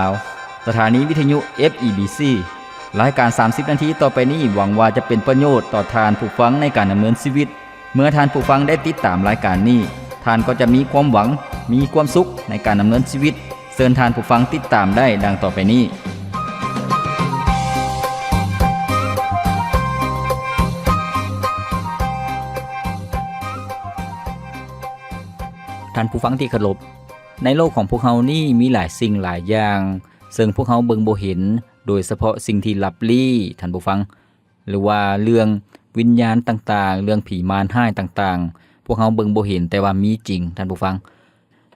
ລາວ, ສະຖານີວິທະຍຸ ເອັຟ ອີ ບີ ຊີ. ລາຍການສາມສິບນາທີຕໍ່ໄປນີ້ ຫວັງວ່າຈະເປັນປະໂຫຍດຕໍ່ທ່ານຜູ້ຟັງໃນການດຳເນີນຊີວິດ. ເມື່ອທ່ານຜູ້ຟັງໄດ້ຕິດຕາມລາຍການນີ້, ທ່ານກໍຈະມີຄວາມຫວັງ, ມີຄວາມສຸກໃນການດຳເນີນຊີວິດ. ເຊີນທ່ານຜູ້ຟັງຕິດຕາມໄດ້ດັ່ງຕໍ່ໄປນີ້. ທ່ານຜູ້ຟັງທີ່ເຄົາລົບ, ໃນໂລກຂອງພວກເຮົານີ້ມີຫຼາຍສິ່ງຫຼາຍຢ່າງ ເຊິ່ງພວກເຮົາເບິ່ງບໍ່ເຫັນ, ໂດຍສະເພາະສິ່ງທີ່ລັບລີ້, ທ່ານຜູ້ຟັງ, ຫຼືວ່າເລື່ອງວິນຍານຕ່າງໆ, ເລື່ອງຜີມານຮ້າຍຕ່າງໆ, ພວກເຮົາເບິ່ງບໍ່ເຫັນ, ແຕ່ວ່າມີຈິງ, ທ່ານຜູ້ຟັງ.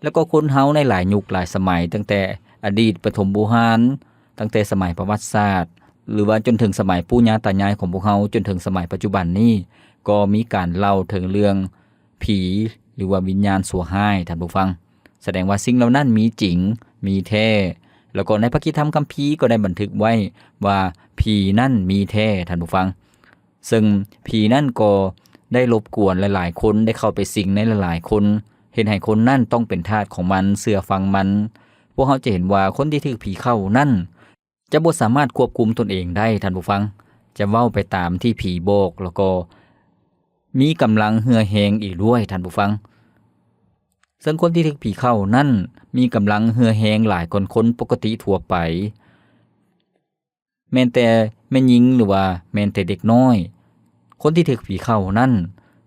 ແລ້ວກໍຄົນເຮົາໃນຫຼາຍຍຸກຫຼາຍສະໄໝ, ຕັ້ງແຕ່ອະດີດປະຖົມບູຮານ, ຕັ້ງແຕ່ສະໄໝປະຫວັດສາດ, ຫຼືວ່າຈົນເຖິງສະໄໝປູ່ຍ່າຕາຍາຍຂອງພວກເຮົາ, ຈົນເຖິງສະໄໝປັດຈຸບັນນີ້, ກໍມີການເລົ່າເຖິງເລື່ອງ ຜີ ຫຼືວ່າວິນຍານຊົ່ວຮ້າຍ, ທ່ານຜູ້ຟັງ. ສະແດງວ່າສິ່ງເຫຼົ່ານັ້ນມີຈິງ, ມີແທ້, ແລ້ວກໍໃນພະຄຣິສຕະທຳຄຳພີກໍໄດ້ບັນທຶກໄວ້ວ່າຜີນັ້ນມີແທ້, ທ່ານຜູ້ຟັງ. ເຊິ່ງຜີນັ້ນກໍໄດ້ລົບກວນຫຼາຍໆຄົນ, ໄດ້ເຂົ້າໄປສິງໃນຫຼາຍໆຄົນ, ເຮັດໃຫ້ຄົນນັ້ນຕ້ອງເປັນທາດຂອງມັນ, ເຊື່ອຟັງມັນ. ພວກເຮົາຈະເຫັນວ່າຄົນທີ່ຖືກຜີເຂົ້ານັ້ນ ຈະບໍ່ສາມາດຄວບຄຸມຕົນເອງໄດ້, ທ່ານຜູ້ຟັງ, ຈະເວົ້າໄປຕາມທີ່ຜີບອກ, ແລ້ວກໍມີກຳລັງເຫື່ອແຮງອີກດ້ວຍ, ທ່ານຜູ້ຟັງ. ເຊິ່ງຄົນທີ່ຖືກຜີເຂົ້ານັ້ນ ມີກຳລັງເຫື່ອແຮງຫຼາຍກວ່າຄົນປົກກະຕິທົ່ວໄປ, ແມ່ນແຕ່ແມ່ຍິງ ຫຼືວ່າແມ່ນແຕ່ເດັກນ້ອຍ. ຄົນທີ່ຖືກຜີເຂົ້ານັ້ນ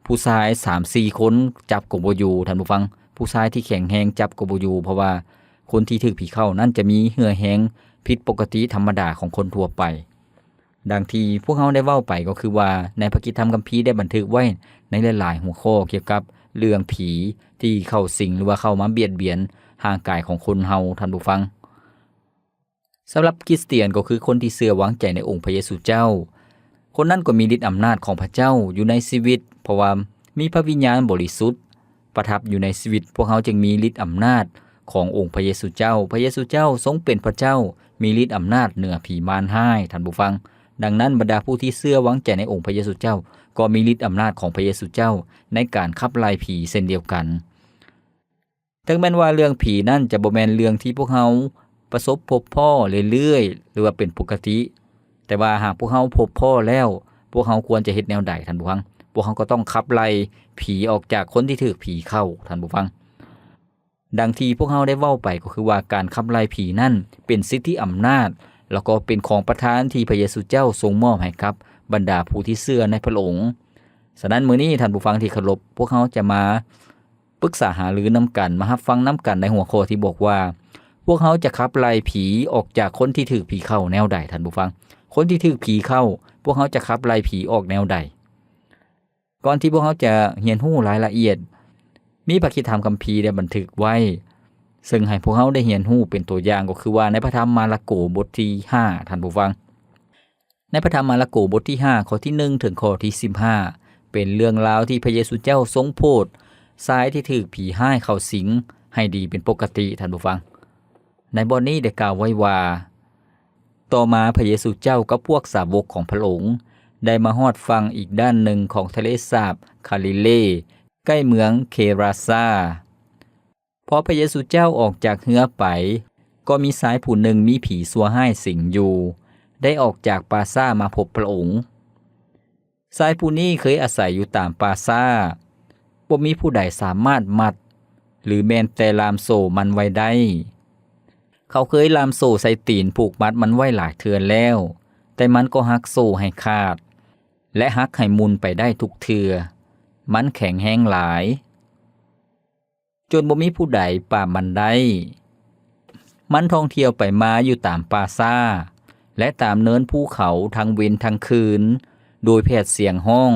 ຜູ້ຊາຍສາມສີ່ຄົນຈັບກໍບໍ່ຢູ່, ທ່ານຜູ້ຟັງ, ຜູ້ຊາຍທີ່ແຂງແຮງຈັບກໍບໍ່ຢູ່, ເພາະວ່າຄົນທີ່ຖືກຜີເຂົ້ານັ້ນຈະມີເຫື່ອແຮງຜິດປົກກະຕິທຳມະດາຂອງຄົນທົ່ວໄປ. ດັ່ງທີ່ພວກເຮົາໄດ້ເວົ້າໄປກໍຄືວ່າ ໃນພະຄຣິສຕະທຳຄຳພີໄດ້ບັນທຶກໄວ້ໃນຫຼາຍໆຫົວຂໍ້ກ່ຽວກັບເລື່ອງຜີທີ່ເຂົ້າສິງ ຫຼືວ່າເຂົ້າມາບຽດບຽນຮ່າງກາຍຂອງຄົນເຮົາ, ທ່ານຜູ້ຟັງ. ສຳລັບຄຣິສຕຽນກໍຄືຄົນທີ່ເຊື່ອວາງໃຈໃນອົງພະເຢຊູເຈົ້າ. ຄົນນັ້ນກໍມີລິດອຳນາດຂອງພະເຈົ້າຢູ່ໃນຊີວິດ, ເພາະວ່າມີພະວິນຍານບໍລິສຸດປະທັບຢູ່ໃນຊີວິດ. ພວກເຮົາຈຶ່ງມີລິດອຳນາດຂອງອົງພະເຢຊູເຈົ້າ. ພະເຢຊູເຈົ້າຊົງເປັນພະເຈົ້າ, ມີລິດອຳນາດເໜືອຜີມານຮ້າຍ, ທ່ານຜູ້ຟັງ. ດັ່ງນັ້ນ, ບັນດາຜູ້ທີ່ເຊື່ອວາງໃຈໃນອົງພະເຢຊູເຈົ້າ ກໍມີລິດອຳນາດຂອງພະເຢຊູເຈົ້າໃນການຂັບໄລ່ຜີເຊັ່ນດຽວກັນ. ເຖິງແມ່ນວ່າເລື່ອງຜີນັ້ນຈະບໍ່ແມ່ນເລື່ອງທີ່ພວກເຮົາປະສົບພົບພໍ້ເລື້ອຍໆ ຫຼືວ່າເປັນປົກກະຕິ, ແຕ່ວ່າຫາກພວກເຮົາພົບພໍ້ແລ້ວ, ພວກເຮົາຄວນຈະເຮັດແນວໃດ, ທ່ານຜູ້ຟັງ? ພວກເຮົາກໍຕ້ອງຂັບໄລ່ຜີອອກຈາກຄົນທີ່ຖືກຜີເຂົ້າ, ທ່ານຜູ້ຟັງ. ດັ່ງທີ່ພວກເຮົາໄດ້ເວົ້າໄປ, ກໍຄືວ່າການຂັບໄລ່ຜີນັ້ນເປັນສິດທິອຳນາດ, ແລ້ວກໍເປັນຂອງປະທານທີ່ພະເຢຊູເຈົ້າຊົງມອບໃຫ້ກັບບັນດາຜູ້ທີ່ເຊື່ອໃນພະອົງ. ສະນັ້ນ, ມື້ນີ້, ທ່ານຜູ້ຟັງທີ່ເຄົາລົບ, ພວກເຮົາຈະມາ ປຶກສາຫາລືນຳກັນ, ມາຮັບຟັງນຳກັນໃນຫົວຂໍ້ທີ່ບອກວ່າ ພວກເຮົາຈະຂັບໄລ່ຜີອອກຈາກຄົນທີ່ຖືກຜີເຂົ້າແນວໃດ, ທ່ານຜູ້ຟັງ? ຄົນທີ່ຖືກຜີເຂົ້າ, ພວກເຮົາຈະຂັບໄລ່ຜີອອກແນວໃດ? ກ່ອນທີ່ພວກເຮົາຈະຮຽນຮູ້ລາຍລະອຽດ, ມີພະຄຣິສຕະທຳຄຳພີໄດ້ບັນທຶກໄວ້, ເຊິ່ງໃຫ້ພວກເຮົາໄດ້ຮຽນຮູ້ເປັນຕົວຢ່າງ, ກໍຄືວ່າໃນພະທຳມາລະໂກບົດທີຫ້າ, ທ່ານຜູ້ຟັງ. ໃນພະທຳມາລະໂກບົດທີຫ້າ ຂໍ້ທີໜຶ່ງ ເຖິງຂໍ້ທີສິບຫ້າ ເປັນເລື່ອງລາວທີ່ພະເຢຊູເຈົ້າຊົງໂພດຊາຍທີ່ຖືກຜີຮ້າຍເຂົ້າສິງໃຫ້ດີເປັນປົກກະຕິ, ທ່ານຜູ້ຟັງ. ໃນບ່ອນນີ້ໄດ້ກ່າວໄວ້ວ່າ, ຕໍ່ມາພະເຢຊູເຈົ້າກັບພວກສາວົກຂອງພະອົງໄດ້ມາຮອດຝັ່ງອີກດ້ານໜຶ່ງຂອງທະເລສາບຄາລີເລ, ໃກ້ເມືອງເຄຣາຊາ. ພໍພະເຢຊູເຈົ້າອອກຈາກເຮືອໄປ, ກໍມີຊາຍຜູ້ໜຶ່ງມີຜີຊົ່ວຮ້າຍສິງຢູ່, ໄດ້ອອກຈາກປ່າຊ້າມາພົບພະອົງ. ຊາຍຜູ້ນີ້ເຄີຍອາໄສຢູ່ຕາມປ່າຊ້າ, ບໍ່ມີຜູ້ໃດສາມາດມັດ ຫຼື ແມ່ນແຕ່ລ່າມໂສ້ມັນໄວ້ໄດ້. ເຂົາເຄີຍລ່າມໂສ້ໃສ່ຕີນຜູກມັດມັນໄວ້ຫຼາຍເທື່ອແລ້ວ, ແຕ່ມັນກໍຫັກໂສ້ໃຫ້ຂາດ ແລະ ຫັກໃຫ້ໝຸ່ນໄປໄດ້ທຸກເທື່ອ. ມັນແຂງແຮງຫຼາຍ. ຈົນບໍ່ມີຜູ້ໃດປາບມັນໄດ້. ມັນທ່ອງທ່ຽວໄປມາຢູ່ຕາມປ່າຊ້າ ແລະ ຕາມເນີນພູເຂົາທັງເວັນທັງຄືນ, ໂດຍແຜດສຽງຮ້ອງ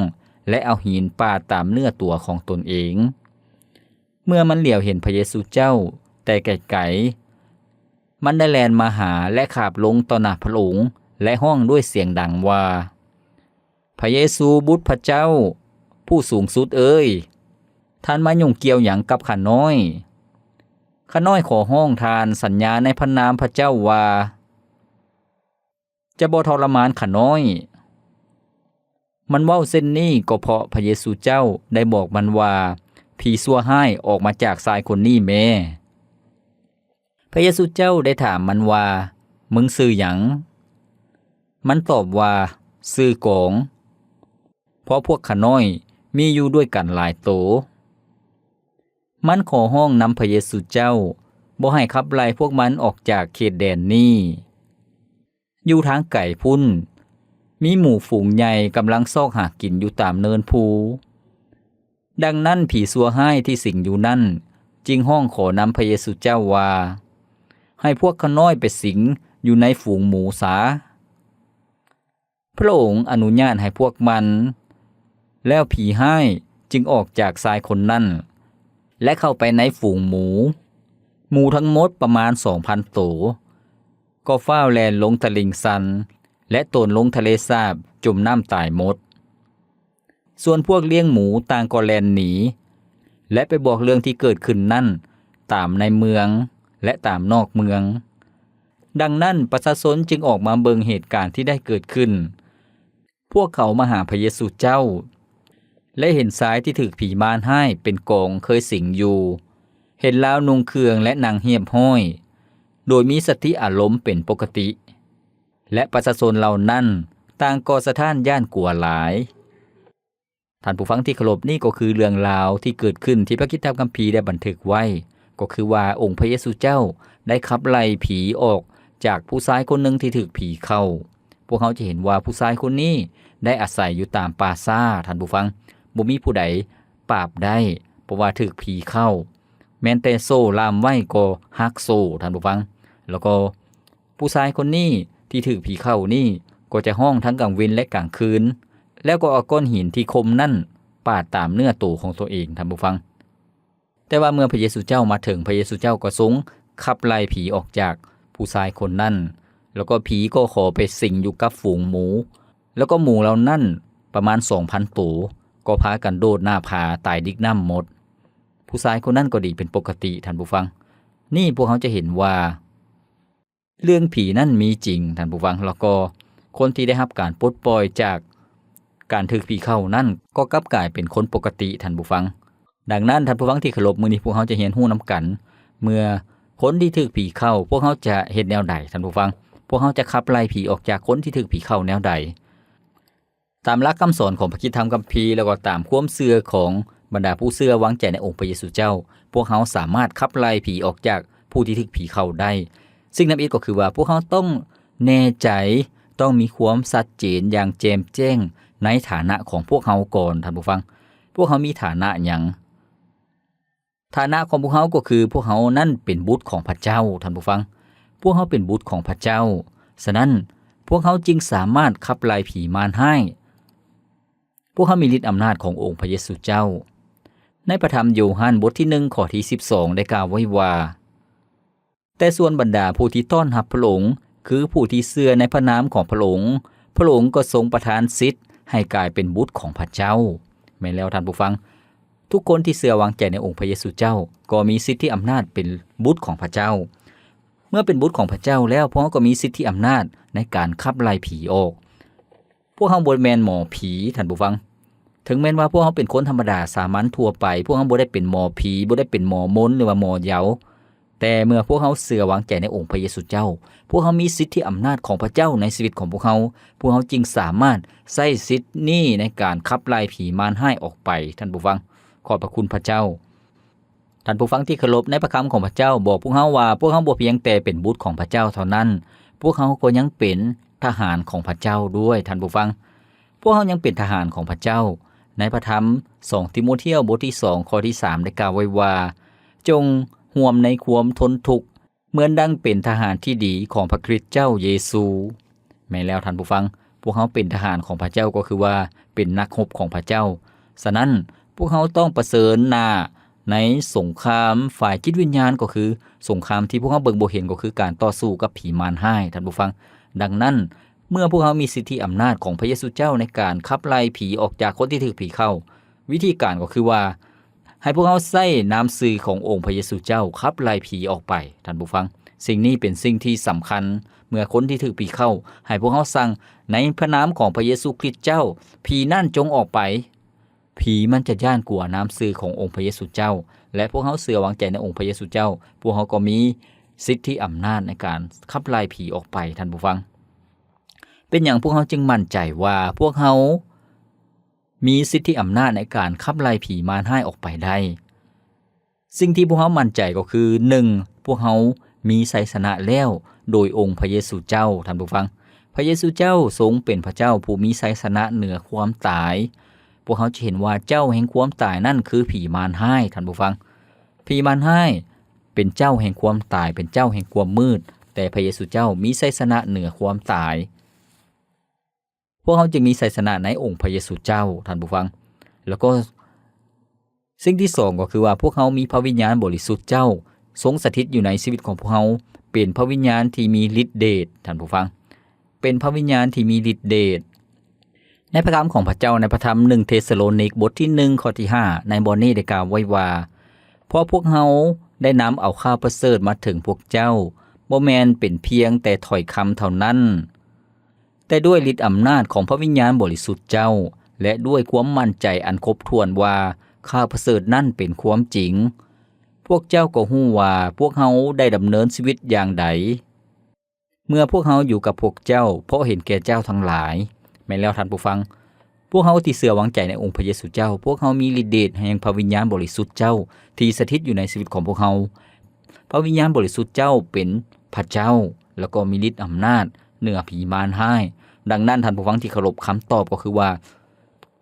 ແລະ ເອົາຫີນປາດຕາມເນື້ອຕົວຂອງຕົນເອງ. ເມື່ອມັນຫຼຽວເຫັນພະເຢຊູເຈົ້າແຕ່ໄກໆ, ມັນໄດ້ແລ່ນມາຫາ ແລະ ຂາບລົງຕໍ່ໜ້າພະອົງ ແລະ ຮ້ອງດ້ວຍສຽງດັງວ່າ, ພະເຢຊູ, ບຸດພະເຈົ້າຜູ້ສູງສຸດເອີຍ, ທ່ານມາຫຍຸ້ງກ່ຽວຫຍັງກັບຂ້ານ້ອຍ? ຂ້ານ້ອຍຂໍຮ້ອງທ່ານສັນຍາໃນພະນາມພະເຈົ້າວ່າ ຈະບໍ່ທໍລະມານຂ້ານ້ອຍ. ມັນເວົ້າເຊັ່ນນີ້ກໍເພາະພະເຢຊູເຈົ້າໄດ້ບອກມັນວ່າ, ຜີຊົ່ວຮ້າຍອອກມາຈາກຊາຍຄົນນີ້ແມ້. ພະເຢຊູເຈົ້າໄດ້ຖາມມັນວ່າ, ມຶງຊື່ຫຍັງ? ມັນຕອບວ່າ, ຊື່ກອງ, ເພາະພວກຂ້ານ້ອຍມີຢູ່ດ້ວຍກັນຫຼາຍໂຕ. ມັນຂໍຮ້ອງນຳພະເຢຊູເຈົ້າ ບໍ່ໃຫ້ຂັບໄລ່ພວກມັນອອກຈາກເຂດແດນນີ້. ຢູ່ທາງໄກພຸ້ນ, ມີໝູຝູງໃຫຍ່ກຳລັງຊອກຫາກິນຢູ່ຕາມເນີນພູ. ດັ່ງນັ້ນ, ຜີຊົ່ວຮ້າຍທີ່ສິງຢູ່ນັ້ນ ຈຶ່ງຮ້ອງຂໍນຳພະເຢຊູເຈົ້າວ່າ, ໃຫ້ພວກຂ້ານ້ອຍໄປສິງຢູ່ໃນຝູງໝູສາ. ພະອົງອະນຸຍາດໃຫ້ພວກມັນ, ແລ້ວຜີຮ້າຍຈຶ່ງອອກຈາກຊາຍຄົນນັ້ນ ແລະ ເຂົ້າໄປໃນຝູງໝູ. ໝູທັງໝົດປະມານສອງພັນໂຕ ກໍຟ້າວແລ່ນລົງຕະລິ່ງຊັນ ແລະ ຕົນລົງທະເລສາບ, ຈົມນ້ຳຕາຍໝົດ. ສ່ວນພວກລ້ຽງໝູຕ່າງກໍແລ່ນໜີ ແລະ ໄປບອກເລື່ອງທີ່ເກີດຂຶ້ນນັ້ນຕາມໃນເມືອງ ແລະ ຕາມນອກເມືອງ. ດັ່ງນັ້ນ, ປະຊາຊົນຈຶ່ງອອກມາເບິ່ງເຫດການທີ່ໄດ້ເກີດຂຶ້ນ. ພວກເຂົາມາຫາພະເຢຊູເຈົ້າ ແລະ ເຫັນຊາຍທີ່ຖືກຜີມານຮ້າຍເປັນກອງເຄີຍສິງຢູ່. ເຫັນລາວນຸ່ງເຄື່ອງ ແລະ ນັ່ງຮຽບຮ້ອຍ, ໂດຍມີສະຕິອາລົມເປັນປົກກະຕິ. ແລະ ປະຊາຊົນເຫຼົ່ານັ້ນຕ່າງກໍສະທ້ານຢ້ານກົວຫຼາຍ. ທ່ານຜູ້ຟັງທີ່ເຄົາລົບ, ນີ້ກໍຄືເລື່ອງລາວທີ່ເກີດຂຶ້ນທີ່ພະຄຣິສຕະທຳຄຳພີໄດ້ບັນທຶກໄວ້, ກໍຄືວ່າອົງພະເຢຊູເຈົ້າໄດ້ຂັບໄລ່ຜີອອກຈາກຜູ້ຊາຍຄົນໜຶ່ງທີ່ຖືກຜີເຂົ້າ. ພວກເຮົາຈະເຫັນວ່າຜູ້ຊາຍຄົນນີ້ໄດ້ອາໄສຢູ່ຕາມປ່າຊ້າ, ທ່ານຜູ້ຟັງ, ບໍ່ມີຜູ້ໃດປາບໄດ້, ເພາະວ່າຖືກຜີເຂົ້າ. ແມ່ນແຕ່ໂສ້ລ່າມໄວ້ກໍຫັກໂສ້, ທ່ານຜູ້ຟັງ. ແລ້ວກໍ ຜູ້ຊາຍຄົນນີ້ທີ່ຖືກຜີເຂົ້ານີ້ກໍຈະຮ້ອງທັງກາງເວັນ ແລະ ກາງຄືນ, ແລ້ວກໍເອົາກ້ອນຫີນທີ່ຄົມນັ້ນປາດຕາມເນື້ອໂຕຂອງຕົວເອງ, ທ່ານຜູ້ຟັງ. ແຕ່ວ່າເມື່ອພະເຢຊູເຈົ້າມາເຖິງ, ພະເຢຊູເຈົ້າກໍຊົງຂັບໄລ່ຜີອອກຈາກຜູ້ຊາຍຄົນນັ້ນ, ແລ້ວກໍຜີກໍຂໍໄປສິງຢູ່ກັບຝູງໝູ, ແລ້ວກໍໝູເຫຼົ່ານັ້ນປະມານສອງພັນໂຕ ກໍພາກັນໂດດໜ້າຜາຕາຍດິກນ້ຳໝົດ. ຜູ້ຊາຍຄົນນັ້ນກໍດີເປັນປົກກະຕິ, ທ່ານຜູ້ຟັງ. ນີ້ພວກເຮົາຈະເຫັນວ່າ ເລື່ອງຜີນັ້ນມີຈິງ, ທ່ານຜູ້ຟັງ, ແລ້ວກໍຄົນທີ່ໄດ້ຮັບການປົດປ່ອຍຈາກການຖືກຜີເຂົ້ານັ້ນ ກໍກັບກາຍເປັນຄົນປົກກະຕິ, ທ່ານຜູ້ຟັງ. ດັ່ງນັ້ນ, ທ່ານຜູ້ຟັງທີ່ເຄົາລົບ, ມື້ນີ້ພວກເຮົາຈະຮຽນຮູ້ນຳກັນ, ເມື່ອຄົນທີ່ຖືກຜີເຂົ້າ, ພວກເຮົາຈະເຮັດແນວໃດ, ທ່ານຜູ້ຟັງ? ພວກເຮົາຈະຂັບໄລ່ຜີອອກຈາກຄົນທີ່ຖືກຜີເຂົ້າແນວໃດ? ຕາມຫຼັກຄຳສອນຂອງພະຄຣິສຕະທຳຄຳພີ ແລ້ວກໍຕາມຄວາມເຊື່ອຂອງບັນດາຜູ້ເຊື່ອວາງໃຈໃນອົງພະເຢຊູເຈົ້າ, ພວກເຮົາສາມາດຂັບໄລ່ຜີອອກຈາກຜູ້ທີ່ຖືກຜີເຂົ້າໄດ້. ສິ່ງທຳອິດກໍຄືວ່າ ພວກເຮົາຕ້ອງແນ່ໃຈ, ຕ້ອງມີຄວາມຊັດເຈນຢ່າງແຈ່ມແຈ້ງໃນຖານະຂອງພວກເຮົາກ່ອນ, ທ່ານຜູ້ຟັງ. ພວກເຮົາມີຖານະຫຍັງ? ຖານະຂອງພວກເຮົາກໍຄື ພວກເຮົານັ້ນເປັນບຸດຂອງພະເຈົ້າ, ທ່ານຜູ້ຟັງ. ພວກເຮົາເປັນບຸດຂອງພະເຈົ້າ. ສະນັ້ນ, ພວກເຮົາຈຶ່ງສາມາດຂັບໄລ່ຜີມານຮ້າຍ. ພວກເຮົາມີລິດອຳນາດຂອງອົງພະເຢຊູເຈົ້າ. ໃນພະທຳໂຢຮັນບົດທີໜຶ່ງ ຂໍ້ທີສິບສອງ ໄດ້ກ່າວໄວ້ວ່າ, ແຕ່ສ່ວນບັນດາຜູ້ທີ່ຕ້ອນຮັບພະອົງ, ຄືຜູ້ທີ່ເຊື່ອໃນພະນາມຂອງພະອົງ, ພະອົງກໍຊົງປະທານສິດໃຫ້ກາຍເປັນບຸດຂອງພະເຈົ້າ. ແມ່ນແລ້ວ, ທ່ານຜູ້ຟັງ. ທຸກຄົນທີ່ເຊື່ອວາງໃຈໃນອົງພະເຢຊູເຈົ້າ ກໍມີສິດທິອຳນາດເປັນບຸດຂອງພະເຈົ້າ. ເມື່ອເປັນບຸດຂອງພະເຈົ້າແລ້ວ, ພວກເຮົາກໍມີສິດທິອຳນາດໃນການຂັບໄລ່ຜີອອກ. ພວກເຮົາບໍ່ແມ່ນໝໍຜີ, ທ່ານຜູ້ຟັງ. ເຖິງແມ່ນວ່າພວກເຮົາເປັນຄົນທຳມະດາສາມັນທົ່ວໄປ, ພວກເຮົາບໍ່ໄດ້ເປັນໝໍຜີ, ບໍ່ໄດ້ເປັນໝໍມົນ ຫຼືວ່າໝໍເຍົາ. ແຕ່ເມື່ອພວກເຮົາເຊື່ອວາງໃຈໃນອົງພະເຢຊູເຈົ້າ, ພວກເຮົາມີສິດທິອຳນາດຂອງພະເຈົ້າໃນຊີວິດຂອງພວກເຮົາ, ພວກເຮົາຈຶ່ງສາມາດໃຊ້ສິດນີ້ໃນການຂັບໄລ່ຜີມານຮ້າຍອອກໄປ, ທ່ານຜູ້ຟັງ. ຂອບພະຄຸນພະເຈົ້າ. ທ່ານຜູ້ຟັງທີ່ເຄົາລົບ, ໃນພະຄຳຂອງພະເຈົ້າບອກພວກເຮົາວ່າ ພວກເຮົາບໍ່ພຽງແຕ່ເປັນບຸດຂອງພະເຈົ້າເທົ່ານັ້ນ, ພວກເຮົາກໍຍັງເປັນທະຫານຂອງພະເຈົ້າດ້ວຍ, ທ່ານຜູ້ຟັງ. ພວກເຮົາຍັງເປັນທະຫານຂອງພະເຈົ້າ. ໃນພະທຳສອງຕີໂມທຽວ ບົດທີສອງ ຂໍ້ທີສາມ ໄດ້ກ່າວໄວ້ວ່າ, ຈົ່ງຮ່ວມໃນຄວາມທົນທຸກ ເໝືອນດັ່ງເປັນທະຫານທີ່ດີຂອງພະຄຣິສເຈົ້າເຢຊູ. ແມ່ນແລ້ວທ່ານຜູ້ຟັງ, ພວກເຮົາເປັນທະຫານຂອງພະເຈົ້າ, ກໍຄືວ່າເປັນນັກຮົບຂອງພະເຈົ້າ. ສະນັ້ນ, ພວກເຮົາຕ້ອງປະເຊີນໜ້າໃນສົງຄາມຝ່າຍຈິດວິນຍານ, ກໍຄືສົງຄາມທີ່ພວກເຮົາເບິ່ງບໍ່ເຫັນ, ກໍຄືການຕໍ່ສູ້ກັບຜີມານຮ້າຍ, ທ່ານຜູ້ຟັງ. ດັ່ງນັ້ນ, ເມື່ອພວກເຮົາມີສິດທິອຳນາດຂອງພະເຢຊູເຈົ້າໃນການຂັບໄລ່ຜີອອກຈາກຄົນທີ່ຖືກຜີເຂົ້າ, ວິທີການກໍຄືວ່າ ໃຫ້ພວກເຮົາໃຊ້ນາມຊື່ຂອງອົງພະເຢຊູເຈົ້າຂັບໄລ່ຜີອອກໄປ, ທ່ານຜູ້ຟັງ. ສິ່ງນີ້ເປັນສິ່ງທີ່ສຳຄັນ. ເມື່ອຄົນທີ່ຖືກຜີເຂົ້າ, ໃຫ້ພວກເຮົາສັ່ງໃນພະນາມຂອງພະເຢຊູຄຣິສເຈົ້າ, ຜີນັ້ນຈົ່ງອອກໄປ. ຜີມັນຈະຢ້ານກົວນາມຊື່ຂອງອົງພະເຢຊູເຈົ້າ, ແລະ ພວກເຮົາເຊື່ອວາງໃຈໃນອົງພະເຢຊູເຈົ້າ, ພວກເຮົາກໍມີ ສິດທິອຳນາດໃນການຂັບໄລ່ຜີອອກໄປ, ທ່ານຜູ້ຟັງ. ເປັນຫຍັງພວກເຮົາຈຶ່ງໝັ້ນໃຈວ່າພວກເຮົາມີສິດທິອຳນາດໃນການຂັບໄລ່ຜີມານຮ້າຍອອກໄປໄດ້? ສິ່ງທີ່ພວກເຮົາໝັ້ນໃຈກໍຄື ໜຶ່ງ ພວກເຮົາມີໄຊຊະນະແລ້ວໂດຍອົງພະເຢຊູເຈົ້າ, ທ່ານຜູ້ຟັງ. ພະເຢຊູເຈົ້າຊົງເປັນພະເຈົ້າຜູ້ມີໄຊຊະນະເໜືອຄວາມຕາຍ. ພວກເຮົາຈະເຫັນວ່າເຈົ້າແຫ່ງຄວາມຕາຍນັ້ນຄືຜີມານຮ້າຍ, ທ່ານຜູ້ຟັງ. ຜີມານຮ້າຍເປັນເຈົ້າແຫ່ງຄວາມຕາຍ, ເປັນເຈົ້າແຫ່ງຄວາມມືດ, ແຕ່ພະເຢຊູເຈົ້າມີໄຊຊະນະເໜືອຄວາມຕາຍ. ພວກເຮົາຈຶ່ງມີໄຊຊະນະໃນອົງພະເຢຊູເຈົ້າ, ທ່ານຜູ້ຟັງ. ແລ້ວກໍສິ່ງທີສອງກໍຄືວ່າ ພວກເຮົາມີພະວິນຍານບໍລິສຸດເຈົ້າຊົງສະຖິດຢູ່ໃນຊີວິດຂອງພວກເຮົາ, ເປັນພະວິນຍານທີ່ມີລິດເດດ, ທ່ານຜູ້ຟັງ, ເປັນພະວິນຍານທີ່ມີລິດເດດ. ໃນພະຄຳຂອງພະເຈົ້າ ໃນພະທຳໜຶ່ງເທສະໂລນິກ ບົດທີໜຶ່ງ ຂໍ້ທີຫ້າ ໃນບ່ອນນີ້ໄດ້ກ່າວໄວ້ວ່າ, ເພາະພວກເຮົາໄດ້ນຳເອົາຂ່າວປະເສີດມາເຖິງພວກເຈົ້າ, ບໍ່ແມ່ນເປັນພຽງແຕ່ຖ້ອຍຄຳເທົ່ານັ້ນ, ແຕ່ດ້ວຍລິດອຳນາດຂອງພະວິນຍານບໍລິສຸດເຈົ້າ ແລະ ດ້ວຍຄວາມໝັ້ນໃຈອັນຄົບຖ້ວນວ່າຂ່າວປະເສີດນັ້ນເປັນຄວາມຈິງ. ພວກເຈົ້າກໍຮູ້ວ່າພວກເຮົາໄດ້ດຳເນີນຊີວິດຢ່າງໃດ ເມື່ອພວກເຮົາຢູ່ກັບພວກເຈົ້າ, ເພາະເຫັນແກ່ເຈົ້າທັງຫຼາຍ. ແມ່ນແລ້ວ, ທ່ານຜູ້ຟັງ, ພວກເຮົາທີ່ເຊື່ອວາງໃຈໃນອົງພະເຢຊູເຈົ້າ, ພວກເຮົາມີລິດເດດແຫ່ງພະວິນຍານບໍລິສຸດເຈົ້າທີ່ສະຖິດຢູ່ໃນຊີວິດຂອງພວກເຮົາ. ພະວິນຍານບໍລິສຸດເຈົ້າເປັນພະເຈົ້າ, ແລ້ວກໍມີລິດອຳນາດເໜືອຜີມານຮ້າຍ. ດັ່ງນັ້ນ, ທ່ານຜູ້ຟັງທີ່ເຄົາລົບ, ຄຳຕອບກໍຄືວ່າ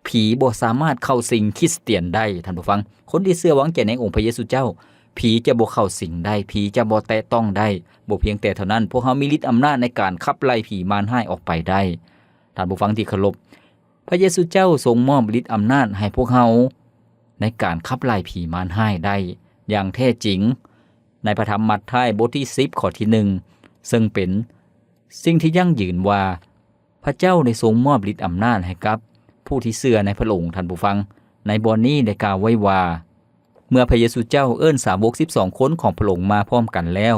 ຜີບໍ່ສາມາດເຂົ້າສິງຄຣິສຕຽນໄດ້, ທ່ານຜູ້ຟັງ. ຄົນທີ່ເຊື່ອວາງໃຈໃນອົງພະເຢຊູເຈົ້າ, ຜີຈະບໍ່ເຂົ້າສິງໄດ້, ຜີຈະບໍ່ແຕະຕ້ອງໄດ້. ບໍ່ພຽງແຕ່ເທົ່ານັ້ນ, ພວກເຮົາມີລິດອຳນາດໃນການຂັບໄລ່ຜີມານຮ້າຍອອກໄປໄດ້, ທ່ານຜູ້ຟັງທີ່ເຄົາລົບ. ພະເຢຊູເຈົ້າຊົງມອບລິດອຳນາດໃຫ້ພວກເຮົາໃນການຂັບໄລ່ຜີມານຮ້າຍໄດ້ຢ່າງແທ້ຈິງ. ໃນພະທຳມັດທາຍ ບົດທີສິບ ຂໍ້ທີໜຶ່ງ ເຊິ່ງເປັນສິ່ງທີ່ຢັ້ງຢືນວ່າ ພະເຈົ້າໄດ້ຊົງມອບລິດອຳນາດໃຫ້ກັບຜູ້ທີ່ເຊື່ອໃນພະອົງ, ທ່ານຜູ້ຟັງ. ໃນບ່ອນນີ້ໄດ້ກ່າວໄວ້ວ່າ ເມື່ອພະເຢຊູເຈົ້າເອີ້ນສາວົກສິບສອງຄົນຂອງພະອົງມາພ້ອມກັນແລ້ວ,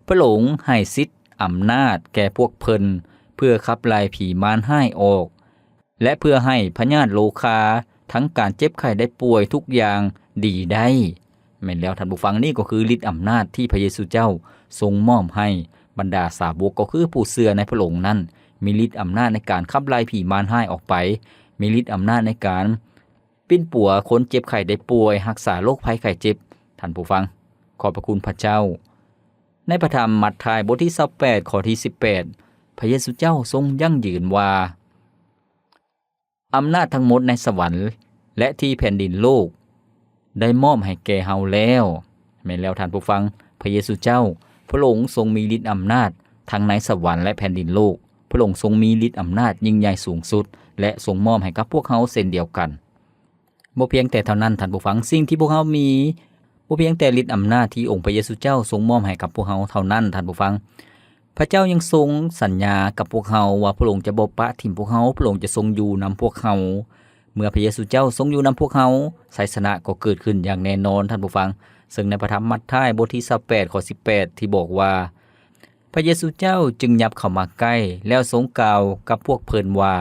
ພະອົງໃຫ້ສິດອຳນາດແກ່ພວກເພິ່ນເພື່ອຂັບໄລ່ຜີມານຮ້າຍອອກ ແລະ ເພື່ອໃຫ້ພະຍາດໂລຄາ, ທັງການເຈັບໄຂ້ໄດ້ປ່ວຍ, ທຸກຢ່າງດີໄດ້. ແມ່ນແລ້ວ, ທ່ານຜູ້ຟັງ, ນີ້ກໍຄືລິດອຳນາດທີ່ພະເຢຊູເຈົ້າຊົງມອບໃຫ້ບັນດາສາວົກ, ກໍຄືຜູ້ເຊື່ອໃນພະອົງນັ້ນ, ມີລິດອຳນາດໃນການຂັບໄລ່ຜີມານຮ້າຍອອກໄປ, ມີລິດອຳນາດໃນການປິ່ນປົວຄົນເຈັບໄຂ້ໄດ້ປ່ວຍ, ຮັກສາໂລກໄພໄຂ້ເຈັບ. ທ່ານຜູ້ຟັງ, ຂອບພະຄຸນພະເຈົ້າ. ໃນພະທຳມັດທາຍ ບົດທີຊາວແປດ ຂໍ້ທີສິບແປດ, ພະເຢຊູເຈົ້າຊົງຢັ້ງຢືນວ່າ, ອຳນາດທັງໝົດໃນສະຫວັນ ແລະ ທີ່ແຜ່ນດິນໂລກ ໄດ້ມອບໃຫ້ແກ່ເຮົາແລ້ວ. ແມ່ນແລ້ວ, ທ່ານຜູ້ຟັງ, ພະເຢຊູເຈົ້າ, ພະອົງຊົງມີລິດອຳນາດທັງໃນສະຫວັນ ແລະ ແຜ່ນດິນໂລກ. ພະອົງຊົງມີລິດອຳນາດຍິ່ງໃຫຍ່ສູງສຸດ ແລະ ຊົງມອບໃຫ້ກັບພວກເຮົາເຊັ່ນດຽວກັນ. ບໍ່ພຽງແຕ່ເທົ່ານັ້ນ, ທ່ານຜູ້ຟັງ, ສິ່ງທີ່ພວກເຮົາມີ ບໍ່ພຽງແຕ່ລິດອຳນາດທີ່ອົງພະເຢຊູເຈົ້າຊົງມອບໃຫ້ກັບພວກເຮົາເທົ່ານັ້ນ, ທ່ານຜູ້ຟັງ, ພະເຈົ້າຍັງຊົງສັນຍາກັບພວກເຮົາວ່າພະອົງຈະບໍ່ປະຖິ້ມພວກເຮົາ, ພະອົງຈະຊົງຢູ່ນຳພວກເຮົາ. ເມື່ອພະເຢຊູເຈົ້າຊົງຢູ່ນຳພວກເຮົາ, ໄຊຊະນະກໍເກີດຂຶ້ນຢ່າງແນ່ນອນ, ທ່ານຜູ້ຟັງ. ເຊິ່ງໃນພະທຳມັດທາຍ ບົດທີຊາວແປດ ຂໍ້ສິບແປດ ທີ່ບອກວ່າ, ພະເຢຊູເຈົ້າຈຶ່ງຫຍັບເຂົ້າມາໃກ້ ແລ້ວຊົງກ່າວກັບພວກເພິ່ນວ່າ,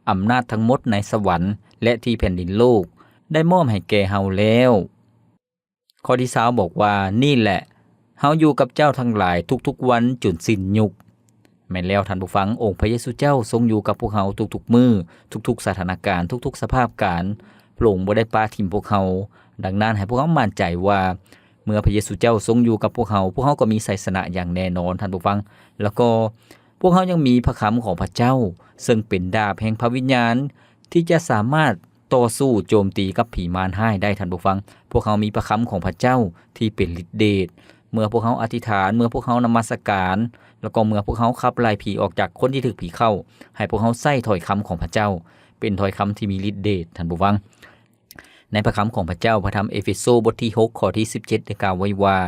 ອຳນາດທັງໝົດໃນສະຫວັນ ແລະ ທີ່ແຜ່ນດິນໂລກ ໄດ້ມອບໃຫ້ແກ່ເຮົາແລ້ວ. ຂໍ້ທີຊາວບອກວ່າ, ນີ້ແຫຼະ, ເຮົາຢູ່ກັບເຈົ້າທັງຫຼາຍທຸກໆວັນຈົນສິ້ນຍຸກ. ແມ່ນແລ້ວ, ທ່ານຜູ້ຟັງ, ອົງພະເຢຊູເຈົ້າຊົງຢູ່ກັບພວກເຮົາທຸກໆມື້, ທຸກໆສະຖານະການ, ທຸກໆສະພາບການ. ພະອົງບໍ່ໄດ້ປະຖິ້ມພວກເຮົາ. ດັ່ງນັ້ນ, ໃຫ້ພວກເຮົາໝັ້ນໃຈວ່າ ເມື່ອພະເຢຊູເຈົ້າຊົງຢູ່ກັບພວກເຮົາ, ພວກເຮົາກໍມີໄຊຊະນະຢ່າງແນ່ນອນ, ທ່ານຜູ້ຟັງ. ແລ້ວກໍພວກເຮົາຍັງມີພະຄຳຂອງພະເຈົ້າ, ເຊິ່ງເປັນດາບແຫ່ງພະວິນຍານ ທີ່ຈະສາມາດຕໍ່ສູ້ໂຈມຕີກັບຜີມານຮ້າຍໄດ້, ທ່ານຜູ້ຟັງ. ພວກເຮົາມີພະຄຳຂອງພະເຈົ້າທີ່ເປັນລິດເດດ. ເມື່ອພວກເຮົາອະທິຖານ, ເມື່ອພວກເຮົານະມັດສະການ, ແລ້ວກໍເມື່ອພວກເຮົາຂັບໄລ່ຜີອອກຈາກຄົນທີ່ຖືກຜີເຂົ້າ, ໃຫ້ພວກເຮົາໃຊ້ຖ້ອຍຄຳຂອງພະເຈົ້າ, ເປັນຖ້ອຍຄຳທີ່ມີລິດເດດ, ທ່ານຜູ້ຟັງ. ໃນພະຄຳຂອງພະເຈົ້າ, ພະທຳເອເຟໂຊ ບົດທີຫົກ ຂໍ້ທີສິບເຈັດ ໄດ້ກ່າວໄວ້ວ່າ,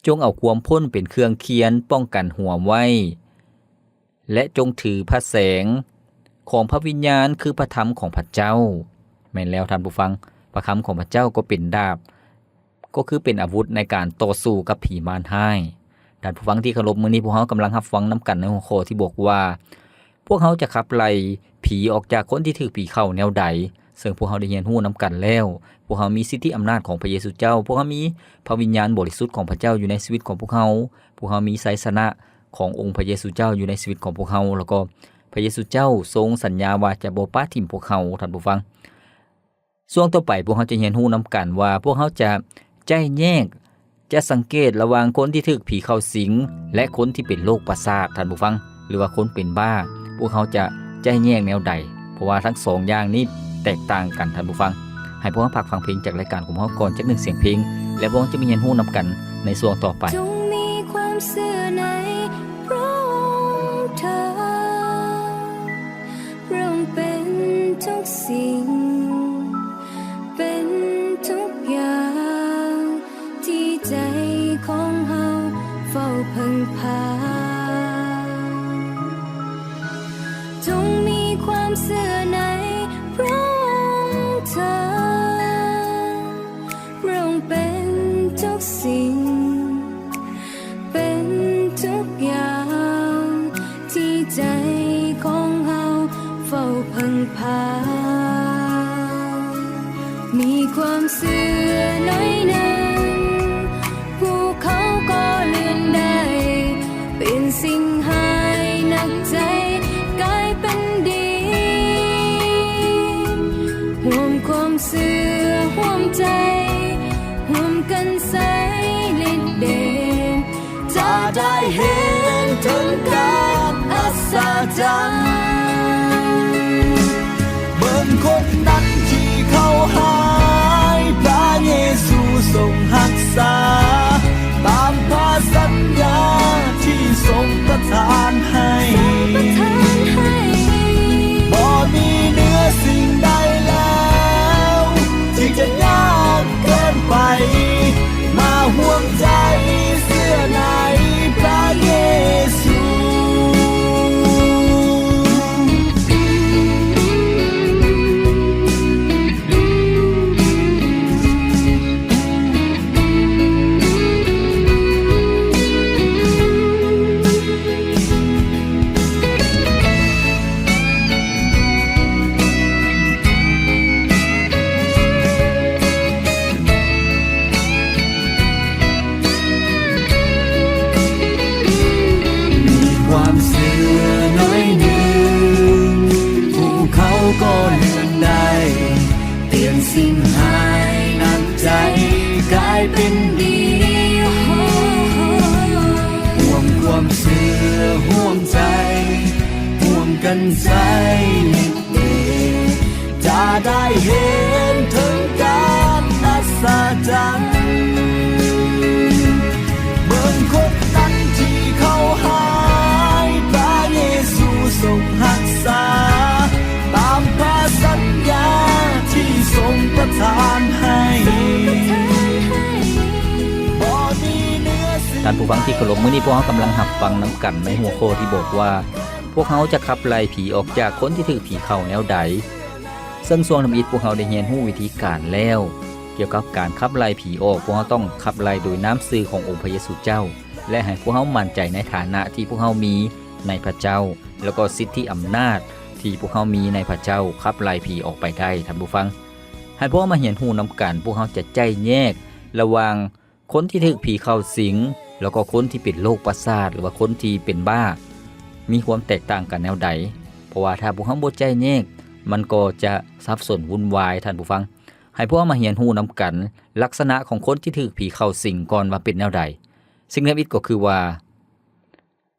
ຈົ່ງເອົາຄວາມພົ້ນເປັນເຄື່ອງຄຽນປ້ອງກັນຫົວໄວ້ ແລະ ຈົ່ງຖືພະແສງຂອງພະວິນຍານ ຄືພະທຳຂອງພະເຈົ້າ. ແມ່ນແລ້ວ, ທ່ານຜູ້ຟັງ, ພະຄຳຂອງພະເຈົ້າກໍເປັນດາບ, ກໍຄືເປັນອາວຸດໃນການຕໍ່ສູ້ກັບຜີມານຮ້າຍ. ທ່ານຜູ້ຟັງທີ່ເຄົາລົບ, ມື້ນີ້ພວກເຮົາກຳລັງຮັບຟັງນຳກັນໃນຫົວຂໍ້ທີ່ບອກວ່າ, ພວກເຮົາຈະຂັບໄລ່ຜີອອກຈາກຄົນທີ່ຖືກຜີເຂົ້າແນວໃດ? ເຊິ່ງພວກເຮົາໄດ້ຮຽນຮູ້ນຳກັນແລ້ວ, ພວກເຮົາມີສິດທິອຳນາດຂອງພະເຢຊູເຈົ້າ, ພວກເຮົາມີພະວິນຍານບໍລິສຸດຂອງພະເຈົ້າຢູ່ໃນຊີວິດຂອງພວກເຮົາ, ພ ພວກເຮົາມີໄຊຊະນະຂອງອົງພະເຢຊູເຈົ້າຢູ່ໃນຊີວິດຂອງພວກເຮົາ ແລ້ວກໍພະເຢຊູເຈົ້າຊົງສັນຍາວ່າຈະບໍ່ປະຖິ້ມພວກເຮົາ, ທ່ານຜູ້ຟັງ. ຊ່ວງຕໍ່ໄປພວກເຮົາຈະຮຽນຮູ້ນຳກັນວ່າ ພວກເຮົາຈະໄຈ້ແຍກ ຈະສັງເກດລະຫວ່າງຄົນທີ່ຖືກຜີເຂົ້າສິງ ແລະ ຄົນທີ່ເປັນໂລກປະສາດ, ທ່ານຜູ້ຟັງ, ຫຼືວ່າຄົນເປັນບ້າ. ພວກເຮົາຈະໄຈ້ແຍກແນວໃດ? ເພາະວ່າທັງສອງຢ່າງນີ້ແຕກຕ່າງກັນ, ທ່ານຜູ້ຟັງ. ໃຫ້ພວກເຮົາພັກຟັງເພງຈາກລາຍການຂອງເຮົາກ່ອນຈັກໜຶ່ງສຽງເພງ ແລ້ວພວກເຮົາຈະມາຮຽນຮູ້ນຳກັນໃນຊ່ວງຕໍ່ໄປ. ຈົ່ງມີຄວາມເຊື່ອໃນພຣະອົງເທີ້ນ, ພຣະອົງເປັນທຸກສິ່ງ, ເປັນທຸກຢ່າງທີ່ໃຈຂອງເຮົາເຝົ້າເພິ່ງພາ. ຈົ່ງມີຄວາມເຊື່ອໃນພຣະອົງເທີ້ນ, ພຣະອົງເປັນທຸກສິ່ງ, ເປັນທຸກຢ່າງທີ່ໃຈຂອງເຮົາເຝົ້າເພິ່ງພາ. ມີຄວາມເຊື່ອໜ້ອຍໜຶ່ງ, ພວກເຂົາກໍເລື່ອນໄດ້, ປ່ຽນສິ່ງຮ້າຍໜັກໃຈກາຍເປັນດີ. ຮ່ວມຄວາມເຊື່ອຮ່ວມໃຈ, ຮ່ວມກັນໃຊ້ລິດເດດ, ຈະໄດ້ເຫັນເຖິງການອັດສະຈັນ. ເບິ່ງຄົນນັ້ນທີ່ເຂົາຮ້າຍ, ພຣະເຢຊູຊົງຮັກສາ, ຕາມພະສັນຍາທີ່ຊົງປະທານໃຫ້. ຊົງປະທານໃຫ້. ບໍ່ມີເໜືອສິ່ງໃດແລ້ວ ທີ່ຈະຍາກເກີນໄປ, ມາຮ່ວມໃຈເຊື່ອໃນພຣະເຢຊູ. ມີຄວາມເຊື່ອໜ້ອຍໜຶ່ງ, ພວກເຂົາກໍເລື່ອນໄດ້, ປ່ຽນສິ່ງຮ້າຍໜັກໃຈກາຍເປັນດີ. ຮ່ວມຄວາມເຊື່ອຮ່ວມໃຈ, ຮ່ວມກັນໃຊ້ລິດເດດ, ຈະໄດ້ເຫັນເຖິງການອັດສະຈັນ. ເບິ່ງຄົນນັ້ນທີ່ເຂົາຮ້າຍ, ພຣະເຢຊູຊົງຮັກສາ, ຕາມພະສັນຍາທີ່ຊົງປະທານໃຫ້. ທ່ານຜູ້ຟັງທີ່ເຄົາລົບ, ມື້ນີ້ພວກເຮົາກຳລັງຮັບຟັງນຳກັນໃນຫົວຂໍ້ທີ່ບອກວ່າ ພວກເຮົາຈະຂັບໄລ່ຜີອອກຈາກຄົນທີ່ຖືກຜີເຂົ້າແນວໃດ? ເຊິ່ງຊ່ວງທຳອິດພວກເຮົາໄດ້ຮຽນຮູ້ວິທີການແລ້ວ ກ່ຽວກັບການຂັບໄລ່ຜີອອກ, ພວກເຮົາຕ້ອງຂັບໄລ່ໂດຍນາມຊື່ຂອງອົງພະເຢຊູເຈົ້າ ແລະ ໃຫ້ພວກເຮົາໝັ້ນໃຈໃນຖານະທີ່ພວກເຮົາມີໃນພະເຈົ້າ ແລ້ວກໍສິດທິອຳນາດທີ່ພວກເຮົາມີໃນພະເຈົ້າ ຂັບໄລ່ຜີອອກໄປໄດ້. ທ່ານຜູ້ຟັງ, ໃຫ້ພວກເຮົາມາຮຽນຮູ້ນຳກັນ, ພວກເຮົາຈະໄຈ້ແຍກລະຫວ່າງ ຄົນທີ່ຖືກຜີເຂົ້າສິງ ແລ້ວກໍຄົນທີ່ເປັນໂລກປະສາດ ຫຼືວ່າຄົນທີ່ເປັນບ້າ ມີຄວາມແຕກຕ່າງກັນແນວໃດ? ເພາະວ່າຖ້າພວກເຮົາບໍ່ໄຈ້ແຍກ, ມັນກໍຈະສັບສົນວຸ່ນວາຍ, ທ່ານຜູ້ຟັງ. ໃຫ້ພວກເຮົາມາຮຽນຮູ້ນຳກັນ ລັກສະນະຂອງຄົນທີ່ຖືກຜີເຂົ້າສິງກ່ອນວ່າເປັນແນວໃດ. ສິ່ງທຳອິດກໍຄືວ່າ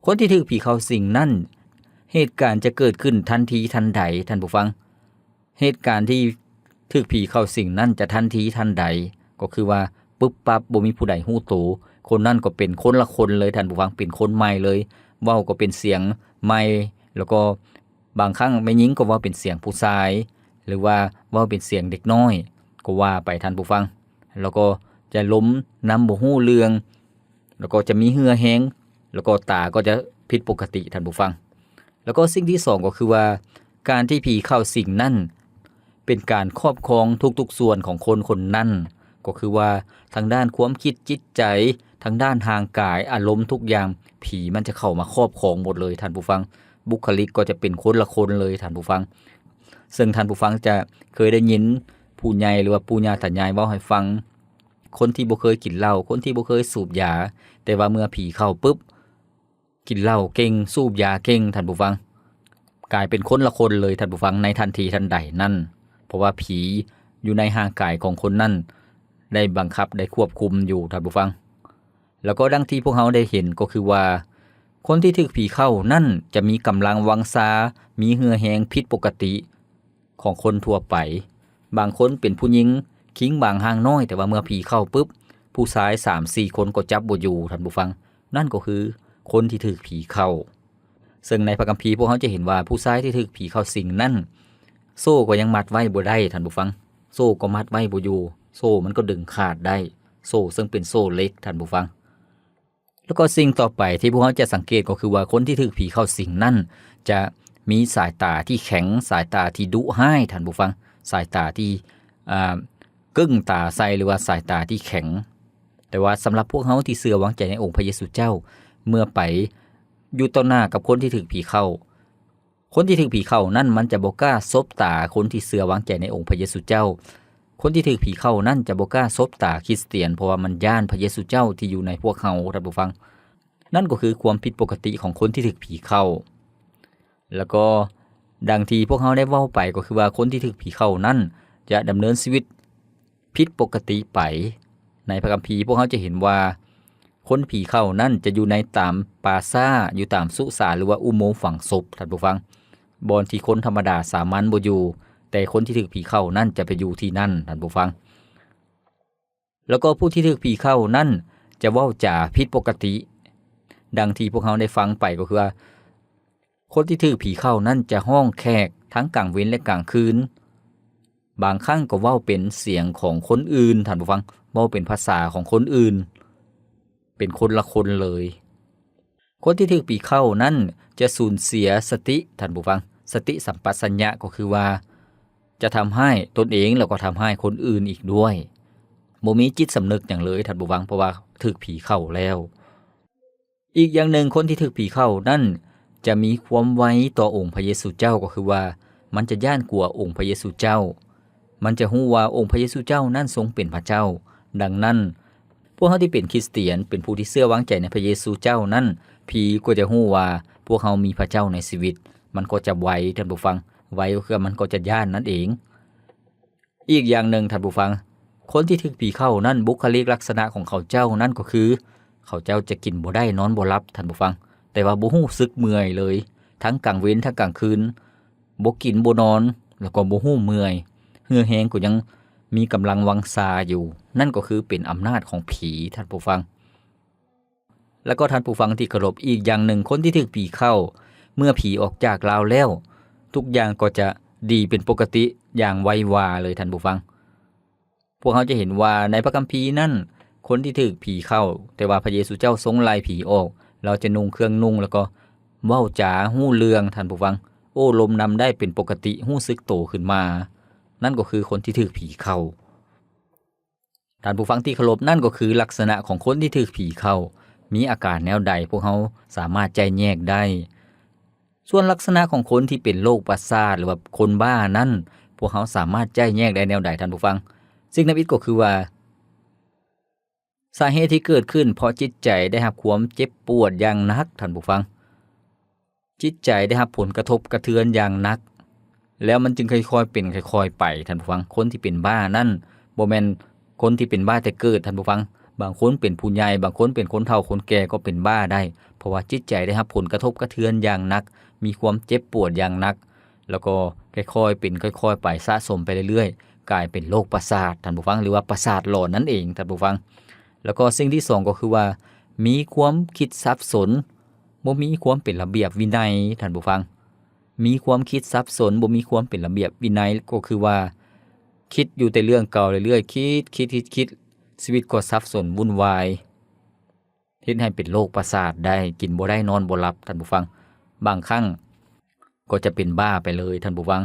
ຄົນທີ່ຖືກຜີເຂົ້າສິງນັ້ນ ເຫດການຈະເກີດຂຶ້ນທັນທີທັນໃດ, ທ່ານຜູ້ຟັງ. ເຫດການທີ່ຖືກຜີເຂົ້າສິງນັ້ນຈະທັນທີທັນໃດ, ກໍຄືວ່າປຶບປັບ ບໍ່ມີຜູ້ໃດຮູ້ໂຕ. ຄົນນັ້ນກໍເປັນຄົນລະຄົນເລີຍ, ທ່ານຜູ້ຟັງ, ເປັນຄົນໃໝ່ເລີຍ. ເວົ້າກໍເປັນສຽງໃໝ່, ແລ້ວກໍບາງຄັ້ງແມ່ຍິງກໍເວົ້າເປັນສຽງຜູ້ຊາຍ, ຫຼືວ່າເວົ້າເປັນສຽງເດັກນ້ອຍ ກໍວ່າໄປ, ທ່ານຜູ້ຟັງ. ແລ້ວກໍຈະລົມນຳບໍ່ຮູ້ເລື່ອງ, ແລ້ວກໍຈະມີເຫື່ອແຮງ, ແລ້ວກໍຕາກໍຈະຜິດປົກກະຕິ, ທ່ານຜູ້ຟັງ. ແລ້ວກໍສິ່ງທີສອງກໍຄືວ່າ ການທີ່ຜີເຂົ້າສິງນັ້ນ ເປັນການຄອບຄອງທຸກໆສ່ວນຂອງຄົນຄົນນັ້ນ, ກໍຄືວ່າທາງດ້ານຄວາມຄິດ, ຈິດໃຈ, ທາງດ້ານຮ່າງກາຍ, ອາລົມທຸກຢ່າງ, ຜີມັນຈະເຂົ້າມາຄອບຄອງໝົດເລີຍ, ທ່ານຜູ້ຟັງ. ບຸກຄະລິກກໍຈະເປັນຄົນລະຄົນເລີຍ, ທ່ານຜູ້ຟັງ. ເຊິ່ງທ່ານຜູ້ຟັງຈະເຄີຍໄດ້ຍິນຜູ້ໃຫຍ່ ຫຼືວ່າປູ່ຍ່າຕາຍາຍເວົ້າໃຫ້ຟັງ, ຄົນທີ່ບໍ່ເຄີຍກິນເຫຼົ້າ, ຄົນທີ່ບໍ່ເຄີຍສູບຢາ, ແຕ່ວ່າເມື່ອຜີເຂົ້າປຶບ ກິນເຫຼົ້າເກັ່ງ ສູບຢາເກັ່ງ ທ່ານຜູ້ຟັງ, ກາຍເປັນຄົນລະຄົນເລີຍ ທ່ານຜູ້ຟັງ ໃນທັນທີທັນໃດນັ້ນ, ເພາະວ່າຜີຢູ່ໃນຮ່າງກາຍຂອງຄົນນັ້ນ ໄດ້ບັງຄັບ ໄດ້ຄວບຄຸມຢູ່ ທ່ານຜູ້ຟັງ. ແລ້ວກໍດັ່ງທີ່ພວກເຮົາໄດ້ເຫັນກໍຄືວ່າ ຄົນທີ່ຖືກຜີເຂົ້ານັ້ນຈະມີກຳລັງວັງຊາ, ມີເຫື່ອແຮງຜິດປົກກະຕິ ຂອງຄົນທົ່ວໄປ. ບາງຄົນເປັນຜູ້ຍິງ ຄິງບາງຮ່າງນ້ອຍ, ແຕ່ວ່າເມື່ອຜີເຂົ້າປຶບ ຜູ້ຊາຍສາມສີ່ຄົນກໍຈັບບໍ່ຢູ່, ທ່ານຜູ້ຟັງ. ນັ້ນກໍຄືຄົນທີ່ຖືກຜີເຂົ້າ. ເຊິ່ງໃນພະຄຳພີພວກເຮົາຈະເຫັນວ່າ ຜູ້ຊາຍທີ່ຖືກຜີເຂົ້າສິງນັ້ນ ໂສ້ກໍຍັງມັດໄວ້ບໍ່ໄດ້, ທ່ານຜູ້ຟັງ. ໂສ້ກໍມັດໄວ້ບໍ່ຢູ່, ໂສ້ມັນກໍດຶງຂາດໄດ້, ໂສ້ເຊິ່ງເປັນໂສ້ເຫຼັກ, ທ່ານຜູ້ຟັງ. ແລ້ວກໍສິ່ງຕໍ່ໄປທີ່ພວກເຮົາຈະສັງເກດກໍຄືວ່າ ຄົນທີ່ຖືກຜີເຂົ້າສິງນັ້ນຈະມີສາຍຕາທີ່ແຂງ, ສາຍຕາທີ່ດຸຮ້າຍ, ທ່ານຜູ້ຟັງ, ສາຍຕາທີ່ ອ່າ ເກິ່ງຕາໃສ່ ຫຼືວ່າສາຍຕາທີ່ແຂງ. ແຕ່ວ່າສຳລັບພວກເຮົາທີ່ເຊື່ອວາງໃຈໃນອົງພະເຢຊູເຈົ້າ, ເມື່ອໄປຢູ່ຕໍ່ໜ້າກັບຄົນທີ່ຖືກຜີເຂົ້າ, ຄົນທີ່ຖືກຜີເຂົ້ານັ້ນ ມັນຈະບໍ່ກ້າສົບຕາຄົນທີ່ເຊື່ອວາງໃຈໃນອົງພະເຢຊູເຈົ້າ. ຄົນທີ່ຖືກຜີເຂົ້ານັ້ນຈະບໍ່ກ້າສົບຕາຄຣິສຕຽນ, ເພາະວ່າມັນຢ້ານພະເຢຊູເຈົ້າທີ່ຢູ່ໃນພວກເຮົາ, ທ່ານຜູ້ຟັງ. ນັ້ນກໍຄືຄວາມຜິດປົກກະຕິຂອງຄົນທີ່ຖືກຜີເຂົ້າ. ແລ້ວກໍດັ່ງທີ່ພວກເຮົາໄດ້ເວົ້າໄປ, ກໍຄືວ່າຄົນທີ່ຖືກຜີເຂົ້ານັ້ນຈະດຳເນີນຊີວິດ ຜິດປົກກະຕິໄປ. ໃນພະຄຳພີພວກເຮົາຈະເຫັນວ່າ ຄົນຜີເຂົ້ານັ້ນຈະຢູ່ໃນຕາມປ່າຊ້າ, ຢູ່ຕາມສຸສານ ຫຼືວ່າອຸໂມງຝັງສົບ, ທ່ານຜູ້ຟັງ, ບ່ອນທີ່ຄົນທຳມະດາສາມັນບໍ່ຢູ່, ແຕ່ຄົນທີ່ຖືກຜີເຂົ້ານັ້ນຈະໄປຢູ່ທີ່ນັ້ນ, ທ່ານຜູ້ຟັງ. ແລ້ວກໍຜູ້ທີ່ຖືກຜີເຂົ້ານັ້ນຈະເວົ້າຈາຜິດປົກກະຕິ. ດັ່ງທີ່ພວກເຮົາໄດ້ຟັງໄປກໍຄືວ່າ ຄົນທີ່ຖືກຜີເຂົ້ານັ້ນຈະຮ້ອງແຂກທັງກາງເວັນ ແລະ ກາງຄືນ. ບາງຄັ້ງກໍເວົ້າເປັນສຽງຂອງຄົນອື່ນ, ທ່ານຜູ້ຟັງ, ເວົ້າເປັນພາສາຂອງຄົນອື່ນ, ເປັນຄົນລະຄົນເລີຍ. ຄົນທີ່ຖືກຜີເຂົ້ານັ້ນຈະສູນເສຍສະຕິ, ທ່ານຜູ້ຟັງ, ສະຕິສຳປະຊັນຍະ, ກໍຄືວ່າຈະທຳຮ້າຍຕົນເອງ ແລ້ວກໍທຳຮ້າຍຄົນອື່ນອີກດ້ວຍ. ບໍ່ມີຈິດສຳນຶກຫຍັງເລີຍ, ທ່ານຜູ້ຟັງ, ເພາະວ່າຖືກຜີເຂົ້າແລ້ວ. ອີກຢ່າງໜຶ່ງ, ຄົນທີ່ຖືກຜີເຂົ້ານັ້ນຈະມີຄວາມໄວຕໍ່ອົງພະເຢຊູເຈົ້າ, ກໍຄືວ່າມັນຈະຢ້ານກົວອົງພະເຢຊູເຈົ້າ. ມັນຈະຮູ້ວ່າອົງພະເຢຊູເຈົ້ານັ້ນຊົງເປັນພະເຈົ້າ. ດັ່ງນັ້ນ, ພວກເຮົາທີ່ເປັນຄຣິສຕຽນ, ເປັນຜູ້ທີ່ເຊື່ອວາງໃຈໃນພະເຢຊູເຈົ້ານັ້ນ, ຜີກໍຈະຮູ້ວ່າພວກເຮົາມີພະເຈົ້າໃນຊີວິດ. ມັນກໍຈະໄວ, ທ່ານຜູ້ຟັງ, ໄວກໍຄືມັນກໍຈະຢ້ານນັ້ນເອງ. ອີກຢ່າງໜຶ່ງ, ທ່ານຜູ້ຟັງ, ຄົນທີ່ຖືກຜີເຂົ້ານັ້ນ, ບຸກຄະລິກລັກສະນະຂອງເຂົາເຈົ້ານັ້ນກໍຄື ເຂົາເຈົ້າຈະກິນບໍ່ໄດ້ນອນບໍ່ຫຼັບ, ທ່ານຜູ້ຟັງ, ແຕ່ວ່າບໍ່ຮູ້ສຶກເມື່ອຍເລີຍ, ທັງກາງເວັນທັງກາງຄືນ, ບໍ່ກິນບໍ່ນອນ, ແລ້ວກໍບໍ່ຮູ້ເມື່ອຍ, ເຫື່ອແຮງກໍຍັງມີກຳລັງວັງຊາຢູ່. ນັ້ນກໍຄືເປັນອຳນາດຂອງຜີ, ທ່ານຜູ້ຟັງ. ແລ້ວກໍທ່ານຜູ້ຟັງທີ່ເຄົາລົບ, ອີກຢ່າງໜຶ່ງ, ຄົນທີ່ຖືກຜີເຂົ້າ, ເມື່ອຜີອອກຈາກລາວແລ້ວ, ທຸກຢ່າງກໍຈະດີເປັນປົກກະຕິຢ່າງໄວວາເລີຍ, ທ່ານຜູ້ຟັງ. ພວກເຮົາຈະເຫັນວ່າໃນພະຄຳພີນັ້ນ, ຄົນທີ່ຖືກຜີເຂົ້າ, ແຕ່ວ່າພະເຢຊູເຈົ້າຊົງໄລ່ຜີອອກ, ລາວຈະນຸ່ງເຄື່ອງນຸ່ງ ແລ້ວກໍເວົ້າຈາຮູ້ເລື່ອງ, ທ່ານຜູ້ຟັງ, ໂອ້ລົມນຳໄດ້ເປັນປົກກະຕິ, ຮູ້ສຶກໂຕຂຶ້ນມາ. ນັ້ນກໍຄືຄົນທີ່ຖືກຜີເຂົ້າ. ທ່ານຜູ້ຟັງທີ່ເຄົາລົບ, ນັ້ນກໍຄືລັກສະນະຂອງຄົນທີ່ຖືກຜີເຂົ້າ, ມີອາການແນວໃດ, ພວກເຮົາສາມາດໄຈ້ແຍກໄດ້. ສ່ວນລັກສະນະຂອງຄົນທີ່ເປັນໂລກປະສາດ ຫຼືວ່າຄົນບ້ານັ້ນ, ພວກເຮົາສາມາດໄຈ້ແຍກໄດ້ແນວໃດ, ທ່ານຜູ້ຟັງ? ສິ່ງທຳອິດກໍຄືວ່າ ສາເຫດທີ່ເກີດຂຶ້ນເພາະຈິດໃຈໄດ້ຮັບຄວາມເຈັບປວດຢ່າງໜັກ, ທ່ານຜູ້ຟັງ. ຈິດໃຈໄດ້ຮັບຜົນກະທົບກະເທືອນຢ່າງໜັກ, ແລ້ວມັນຈຶ່ງຄ່ອຍໆເປັນຄ່ອຍໆໄປ, ທ່ານຜູ້ຟັງ. ຄົນທີ່ເປັນບ້ານັ້ນ ບໍ່ແມ່ນຄົນທີ່ເປັນບ້າແຕ່ເກີດ, ທ່ານຜູ້ຟັງ. ບາງຄົນເປັນຜູ້ໃຫຍ່, ບາງຄົນເປັນຄົນເຖົ້າຄົນແກ່ກໍເປັນບ້າໄດ້, ເພາະວ່າຈິດໃຈໄດ້ຮັບຜົນກະທົບກະເທືອນຢ່າງໜັກ, ມີຄວາມເຈັບປວດຢ່າງໜັກ, ແລ້ວກໍຄ່ອຍໆເປັນຄ່ອຍໆໄປ, ສະສົມໄປເລື້ອຍໆ, ກາຍເປັນໂລກປະສາດ, ທ່ານຜູ້ຟັງ, ຫຼືວ່າປະສາດຫຼອນນັ້ນເອງ, ທ່ານຜູ້ຟັງ. ແລ້ວກໍສິ່ງທີສອງກໍຄືວ່າ ມີຄວາມຄິດສັບສົນ, ບໍ່ມີຄວາມເປັນລະບຽບວິໄນ, ທ່ານຜູ້ຟັງ. ມີຄວາມຄິດສັບສົນ, ບໍ່ມີຄວາມເປັນລະບຽບວິໄນ, ກໍຄືວ່າຄິດຢູ່ແຕ່ເລື່ອງເກົ່າເລື້ອຍໆ, ຄິດ, ຄິດ, ຄິດ, ຄິດ, ຊີວິດກໍສັບສົນວຸ່ນວາຍ, ເຮັດໃຫ້ເປັນໂລກປະສາດໄດ້, ກິນບໍ່ໄດ້, ນອນບໍ່ຫຼັບ, ທ່ານຜູ້ຟັງ. ບາງຄັ້ງ ກໍຈະເປັນບ້າໄປເລີຍ, ທ່ານຜູ້ຟັງ.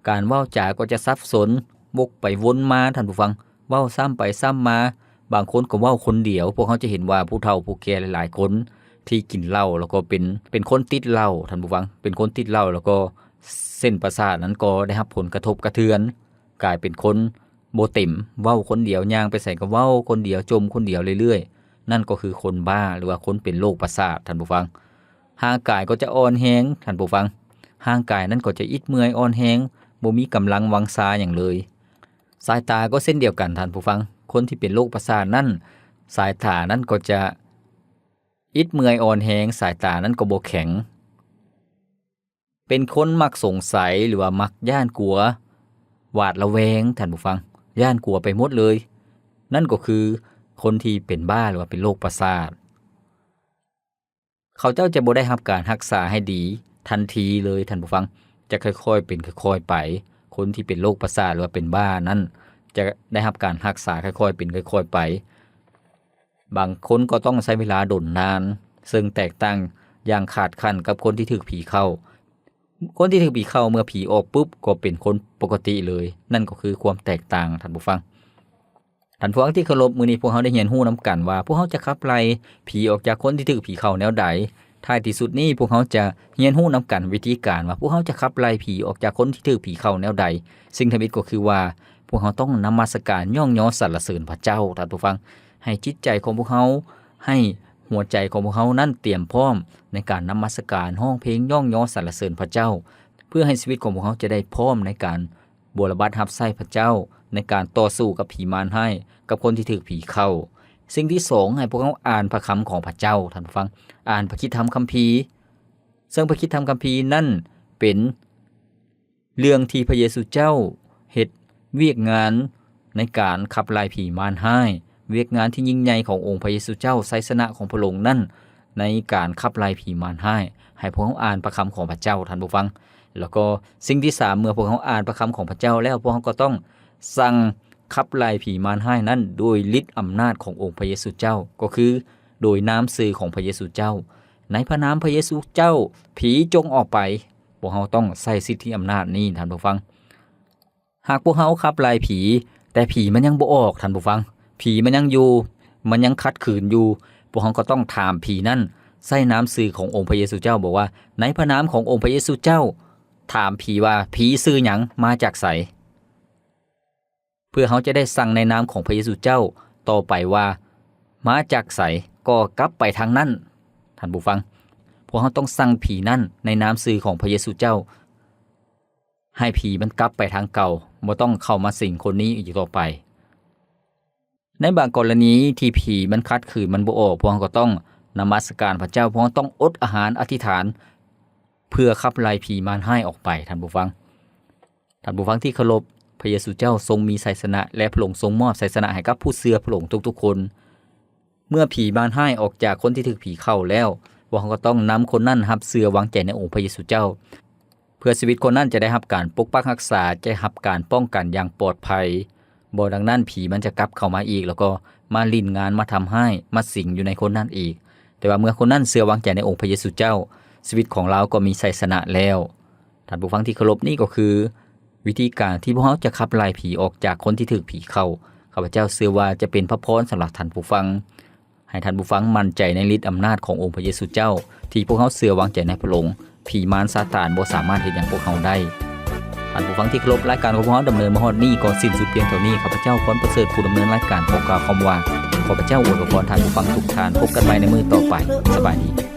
ການເວົ້າຈາກໍຈະສັບສົນ, ວົກໄປວົນມາ, ທ່ານຜູ້ຟັງ. ເວົ້າຊ້ຳໄປຊ້ຳມາ, ບາງຄົນກໍເວົ້າຄົນດຽວ. ພວກເຮົາຈະເຫັນວ່າຜູ້ເຖົ້າຜູ້ແກ່ຫຼາຍໆຄົນທີ່ກິນເຫຼົ້າ ແລ້ວກໍເປັນ, ເປັນຄົນຕິດເຫຼົ້າ, ທ່ານຜູ້ຟັງ. ເປັນຄົນຕິດເຫຼົ້າ ແລ້ວກໍເສັ້ນປະສາດນັ້ນກໍໄດ້ຮັບຜົນກະທົບກະເທືອນ, ກາຍເປັນຄົນບໍ່ເຕັມ, ເວົ້າຄົນດຽວ, ຍ່າງໄປໃສກໍເວົ້າຄົນດຽວ, ຈົ່ມຄົນດຽວເລື້ອຍໆ. ນັ້ນກໍຄືຄົນບ້າ ຫຼືວ່າຄົນເປັນໂລກປະສາດ ທ່ານຜູ້ຟັງ. ຮ່າງກາຍກໍຈະອ່ອນແຮງ ທ່ານຜູ້ຟັງ, ຮ່າງກາຍນັ້ນກໍຈະອິດເມື່ອຍອ່ອນແຮງ, ບໍ່ມີກຳລັງວັງຊາຫຍັງເລີຍ. ສາຍຕາກໍເຊັ່ນດຽວກັນ ທ່ານຜູ້ຟັງ, ຄົນທີ່ເປັນໂລກປະສາດນັ້ນ ສາຍຕານັ້ນກໍຈະອິດເມື່ອຍອ່ອນແຮງ, ສາຍຕານັ້ນກໍບໍ່ແຂງ. ເປັນຄົນມັກສົງໄສ ຫຼືວ່າມັກຢ້ານກົວ ຫວາດລະແວງ ທ່ານຜູ້ຟັງ, ຢ້ານກົວໄປໝົດເລີຍ. ນັ້ນກໍຄືຄົນທີ່ເປັນບ້າ ຫຼືວ່າເປັນໂລກປະສາດ. ເຂົາເຈົ້າຈະບໍ່ໄດ້ຮັບການຮັກສາໃຫ້ດີທັນທີເລີຍ ທ່ານຜູ້ຟັງ, ຈະຄ່ອຍໆເປັນຄ່ອຍໆໄປ. ຄົນທີ່ເປັນໂລກປະສາດ ຫຼືວ່າເປັນບ້ານັ້ນ ຈະໄດ້ຮັບການຮັກສາຄ່ອຍໆເປັນຄ່ອຍໆໄປ. ບາງຄົນກໍຕ້ອງໃຊ້ເວລາດົນນານ, ເຊິ່ງແຕກຕ່າງຢ່າງຂາດຂັ້ນກັບຄົນທີ່ຖືກຜີເຂົ້າ. ຄົນທີ່ຖືກຜີເຂົ້າ ເມື່ອຜີອອກປຸບກໍເປັນຄົນປົກກະຕິເລີຍ. ນັ້ນກໍຄືຄວາມແຕກຕ່າງ, ທ່ານຜູ້ຟັງ. ທ່ານຜູ້ຟັງທີ່ເຄົາລົບ, ມື້ນີ້ພວກເຮົາໄດ້ຮຽນຮູ້ນຳກັນວ່າ ພວກເຮົາຈະຂັບໄລ່ຜີອອກຈາກຄົນທີ່ຖືກຜີເຂົ້າແນວໃດ. ທ້າຍທີ່ສຸດນີ້ ພວກເຮົາຈະຮຽນຮູ້ນຳກັນວິທີການວ່າ ພວກເຮົາຈະຂັບໄລ່ຜີອອກຈາກຄົນທີ່ຖືກຜີເຂົ້າແນວໃດ. ສິ່ງທຳອິດກໍຄືວ່າ ພວກເຮົາຕ້ອງນະມັດສະການຍ້ອງຍໍສັນລະເສີນພະເຈົ້າ, ທ່ານຜູ້ຟັງ. ໃຫ້ຈິດໃຈຂອງພວກເຮົາ, ໃຫ້ຫົວໃຈຂອງພວກເຮົານັ້ນຕຽມພ້ອມໃນການນະມັດສະການ, ຮ້ອງເພງຍ້ອງຍໍສັນລະເສີນພະເຈົ້າ, ເພື່ອໃຫ້ຊີວິດຂອງພວກເຮົາຈະໄດ້ພ້ອມໃນການ ບົວລະບັດຮັບໃຊ້ພະເຈົ້າ ໃນການຕໍ່ສູ້ກັບຜີມານຮ້າຍ, ກັບຄົນທີ່ຖືກຜີເຂົ້າ. ສິ່ງທີສອງ, ໃຫ້ພວກເຮົາອ່ານພະຄຳຂອງພະເຈົ້າ, ທ່ານຜູ້ຟັງ, ອ່ານພະຄຣິສຕະທຳຄຳພີ, ເຊິ່ງພະຄຣິສຕະທຳຄຳພີນັ້ນເປັນເລື່ອງທີ່ພະເຢຊູເຈົ້າເຮັດວຽກງານໃນການຂັບໄລ່ຜີມານຮ້າຍ, ວຽກງານທີ່ຍິ່ງໃຫຍ່ຂອງອົງພະເຢຊູເຈົ້າ, ໄຊຊະນະຂອງພະອົງນັ້ນໃນການຂັບໄລ່ຜີມານຮ້າຍ. ໃຫ້ພວກເຮົາອ່ານພະຄຳຂອງພະເຈົ້າ, ທ່ານຜູ້ຟັງ. ແລ້ວກໍສິ່ງທີສາມ, ເມື່ອພວກເຮົາອ່ານພະຄຳຂອງພະເຈົ້າແລ້ວ, ພວກເຮົາກໍຕ້ອງສັ່ງຂັບໄລ່ຜີມານຮ້າຍນັ້ນໂດຍລິດອຳນາດຂອງອົງພະເຢຊູເຈົ້າ, ກໍຄືໂດຍນາມຊື່ຂອງພະເຢຊູເຈົ້າ. ໃນພະນາມພະເຢຊູເຈົ້າ, ຜີຈົ່ງອອກໄປ. ພວກເຮົາຕ້ອງໃຊ້ສິດທິອຳນາດນີ້, ທ່ານຜູ້ຟັງ. ຫາກພວກເຮົາຂັບໄລ່ຜີ, ແຕ່ຜີມັນຍັງບໍ່ອອກ, ທ່ານຜູ້ຟັງ. ຜີມັນຍັງຢູ່, ມັນຍັງຂັດຂືນຢູ່. ພວກເຮົາກໍຕ້ອງຖາມຜີນັ້ນ, ໃຊ້ນາມຊື່ຂອງອົງພະເຢຊູເຈົ້າ, ບອກວ່າ, ໃນພະນາມຂອງອົງພະເຢຊູເຈົ້າ, ຖາມຜີວ່າ, ຜີຊື່ຫຍັງ? ມາຈາກໃສ? ເພື່ອເຮົາຈະໄດ້ສັ່ງໃນນາມຂອງພະເຢຊູເຈົ້າຕໍ່ໄປວ່າ, ມາຈາກໃສ? ກໍກັບໄປທາງນັ້ນ. ທ່ານຜູ້ຟັງ, ພວກເຮົາຕ້ອງສັ່ງຜີນັ້ນໃນນາມຊື່ຂອງພະເຢຊູເຈົ້າ, ໃຫ້ຜີມັນກັບໄປທາງເກົ່າ, ບໍ່ຕ້ອງເຂົ້າມາສິງຄົນນີ້ອີກຕໍ່ໄປ. ໃນບາງກໍລະນີທີ່ຜີມັນຂັດຂືນ, ມັນບໍ່ອອກ, ພວກເຮົາກໍຕ້ອງນະມັດສະການພະເຈົ້າ, ພວກເຮົາຕ້ອງອົດອາຫານ, ອະທິຖານ, ເພື່ອຂັບໄລ່ຜີມານຮ້າຍອອກໄປ, ທ່ານຜູ້ຟັງ. ທ່ານຜູ້ຟັງທີ່ເຄົາລົບ, ພະເຢຊູເຈົ້າຊົງມີໄຊຊະນະ ແລະ ພະອົງຊົງມອບໄຊຊະນະໃຫ້ກັບຜູ້ເຊື່ອພະອົງທຸກໆຄົນ. ເມື່ອຜີມານຮ້າຍອອກຈາກຄົນທີ່ຖືກຜີເຂົ້າແລ້ວ, ພວກເຮົາກໍຕ້ອງນຳຄົນນັ້ນຮັບເຊື່ອວາງໃຈໃນອົງພະເຢຊູເຈົ້າ, ເພື່ອຊີວິດຄົນນັ້ນຈະໄດ້ຮັບການປົກປັກຮັກສາ, ຈະໄດ້ຮັບການປ້ອງກັນຢ່າງປອດໄພ. ບໍ່ດັ່ງນັ້ນ, ຜີມັນຈະກັບເຂົ້າມາອີກ, ແລ້ວກໍມາຫຼິ້ນງານ, ມາທຳຮ້າຍ, ມາສິງຢູ່ໃນຄົນນັ້ນອີກ. ແຕ່ວ່າເມື່ອຄົນນັ້ນເຊື່ອວາງໃຈໃນອົງພະເຢຊູເຈົ້າ, ຊີວິດຂອງລາວກໍມີໄຊຊະນະແລ້ວ. ທ່ານຜູ້ຟັງທີ່ເຄົາລົບ, ນີ້ກໍຄືວິທີການທີ່ພວກເຮົາຈະຂັບໄລ່ຜີອອກຈາກຄົນທີ່ຖືກຜີເຂົ້າ. ຂ້າພະເຈົ້າເຊື່ອວ່າຈະເປັນພະພອນສຳລັບທ່ານຜູ້ຟັງ. ໃຫ້ທ່ານຜູ້ຟັງໝັ້ນໃຈໃນລິດອຳນາດຂອງອົງພະເຢຊູເຈົ້າ, ທີ່ພວກເຮົາເຊື່ອວາງໃຈໃນພະອົງ, ຜີມານຊາຕານບໍ່ສາມາດເຮັດຫຍັງພວກເຮົາໄດ້. ທ່ານຜູ້ຟັງທີ່ເຄົາລົບ, ລາຍການຂອງພວກເຮົາດຳເນີນມາຮອດນີ້ກໍສິ້ນສຸດພຽງເທົ່ານີ້. ຂ້າພະເຈົ້າ ພອນປະເສີດ ຜູ້ດຳເນີນລາຍການ ຂໍກ່າວຄຳວ່າ ຂໍພະເຈົ້າອວຍພະພອນທ່ານຜູ້ຟັງທຸກທ່ານ. ພົບກັນໃໝ່ໃນມື້ຕໍ່ໄປ. ສະບາຍດີ.